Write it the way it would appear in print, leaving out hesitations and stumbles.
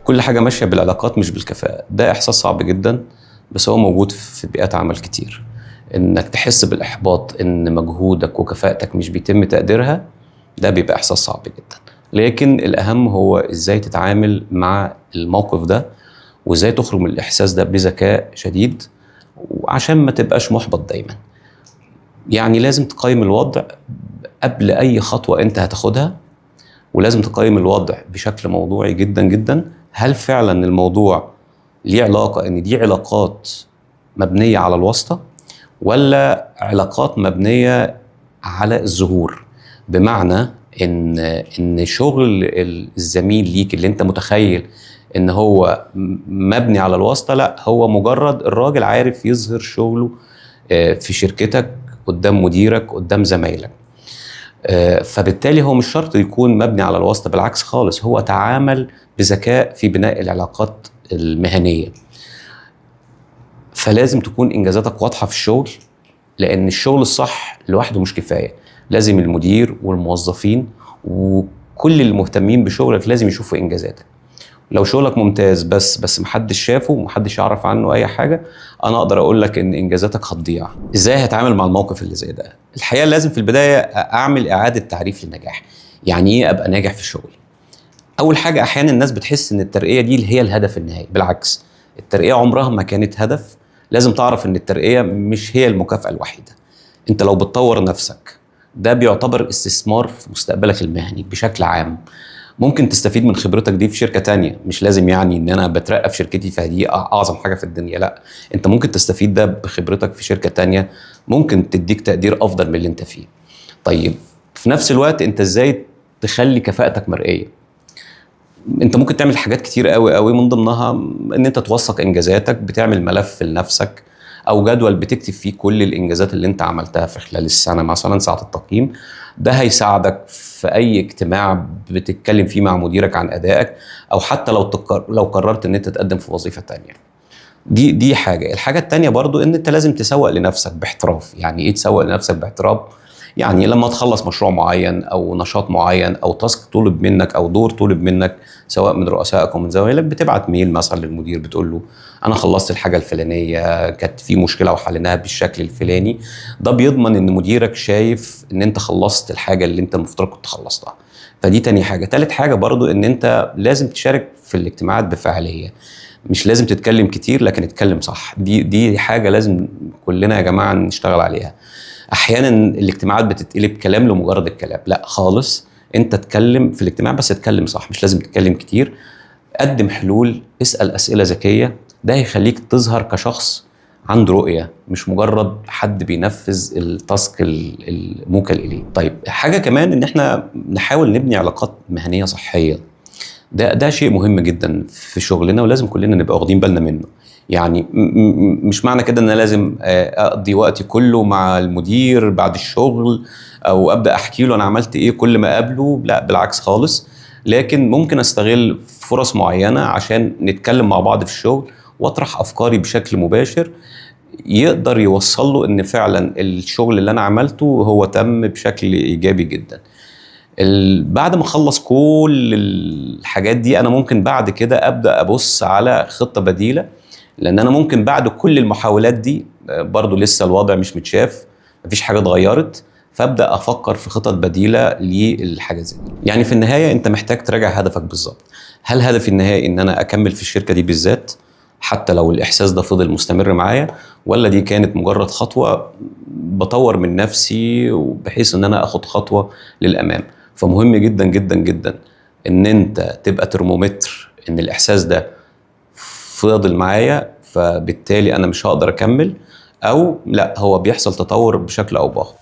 كل حاجة ماشية بالعلاقات مش بالكفاءه. ده احساس صعب جدا، بس هو موجود في بيئات عمل كتير، انك تحس بالاحباط ان مجهودك وكفاءتك مش بيتم تقديرها، ده بيبقى احساس صعب جدا. لكن الاهم هو ازاي تتعامل مع الموقف ده، وازاي تخرج من الاحساس ده بذكاء شديد، وعشان ما تبقاش محبط دايما. يعني لازم تقيم الوضع قبل اي خطوة انت هتاخدها، ولازم تقيم الوضع بشكل موضوعي جدا جدا. هل فعلا الموضوع ليه علاقة ان دي علاقات مبنية على الواسطة، ولا علاقات مبنية على الظهور؟ بمعنى ان شغل الزميل ليك اللي انت متخيل ان هو مبني على الواسطة، لا، هو مجرد الراجل عارف يظهر شغله في شركتك قدام مديرك قدام زمايلك، فبالتالي هو مش شرط يكون مبني على الواسطة، بالعكس خالص، هو تعامل بذكاء في بناء العلاقات المهنية. فلازم تكون انجازاتك واضحة في الشغل، لان الشغل الصح لوحده مش كفاية، لازم المدير والموظفين وكل المهتمين بشغلك لازم يشوفوا انجازاتك. لو شغلك ممتاز بس محدش شافه ومحدش يعرف عنه اي حاجة، انا اقدر اقول لك ان انجازاتك هتضيع. ازاي هتعامل مع الموقف اللي زي ده؟ الحقيقة لازم في البداية اعمل اعاده تعريف للنجاح. يعني ايه ابقى ناجح في شغلي؟ اول حاجة، احيانا الناس بتحس ان الترقية دي هي الهدف النهائي، بالعكس، الترقية عمرها ما كانت هدف. لازم تعرف ان الترقية مش هي المكافاة الوحيدة. انت لو بتطور نفسك ده بيعتبر استثمار في مستقبلك المهني بشكل عام. ممكن تستفيد من خبرتك دي في شركة تانية، مش لازم يعني ان انا بترقى في شركتي فدي اعظم حاجة في الدنيا، لا، انت ممكن تستفيد ده بخبرتك في شركة تانية، ممكن تديك تقدير افضل من اللي انت فيه. طيب في نفس الوقت انت ازاي تخلي كفاءتك مرئية؟ انت ممكن تعمل حاجات كتير قوي قوي، من ضمنها ان انت توثق انجازاتك، بتعمل ملف لنفسك او جدول بتكتب فيه كل الانجازات اللي انت عملتها في خلال السنة مثلا ساعة التقييم. ده هيساعدك في اي اجتماع بتتكلم فيه مع مديرك عن ادائك، او حتى لو قررت ان انت تقدم في وظيفة تانية. دي حاجة. الحاجة التانية برضو ان انت لازم تسوق لنفسك باحتراف. يعني ايه تسوق لنفسك باحتراف؟ يعني لما تخلص مشروع معين او نشاط معين او task طلب منك او دور طلب منك سواء من رؤسائك او من زمايلك، بتبعت mail مثلا للمدير بتقول له انا خلصت الحاجة الفلانية، كانت في مشكلة وحليناها بالشكل الفلاني. ده بيضمن ان مديرك شايف ان انت خلصت الحاجة اللي انت المفترض كنت خلصتها. فدي تاني حاجة. تالت حاجة برضو ان انت لازم تشارك في الاجتماعات بفعاليه. مش لازم تتكلم كتير، لكن اتكلم صح. دي حاجة لازم كلنا يا جماعة نشتغل عليها. احيانا الاجتماعات بتتقلب كلام لمجرد الكلام، لا خالص، انت اتكلم في الاجتماع بس اتكلم صح، مش لازم تتكلم كتير. قدم حلول، اسال اسئلة ذكية، ده هيخليك تظهر كشخص عنده رؤية، مش مجرد حد بينفذ التاسك الموكل اليه. طيب حاجة كمان ان احنا نحاول نبني علاقات مهنية صحية. ده شيء مهم جدا في شغلنا، ولازم كلنا نبقى واخدين بالنا منه. يعني مش معنى كده ان انا لازم اقضي وقتي كله مع المدير بعد الشغل، او ابدا احكي له انا عملت ايه كل ما اقابله، لا بالعكس خالص. لكن ممكن استغل فرص معينة عشان نتكلم مع بعض في الشغل، واطرح افكاري بشكل مباشر يقدر يوصل له ان فعلا الشغل اللي انا عملته هو تم بشكل ايجابي جدا. بعد ما اخلص كل الحاجات دي، انا ممكن بعد كده ابدا ابص على خطه بديله، لان انا ممكن بعد كل المحاولات دي برضو لسه الوضع مش متشاف، مفيش حاجة اتغيرت، فابدا افكر في خطط بديله للحاجة زي دي. يعني في النهاية انت محتاج تراجع هدفك بالظبط. هل هدفي النهائي ان انا اكمل في الشركة دي بالذات حتى لو الاحساس ده فضل مستمر معايا، ولا دي كانت مجرد خطوة بطور من نفسي بحيث ان انا اخد خطوة للامام؟ فمهم جدا جدا جدا ان انت تبقى ترمومتر ان الاحساس ده فاضل معايا فبالتالي انا مش هقدر اكمل، او لا هو بيحصل تطور بشكل او باخر.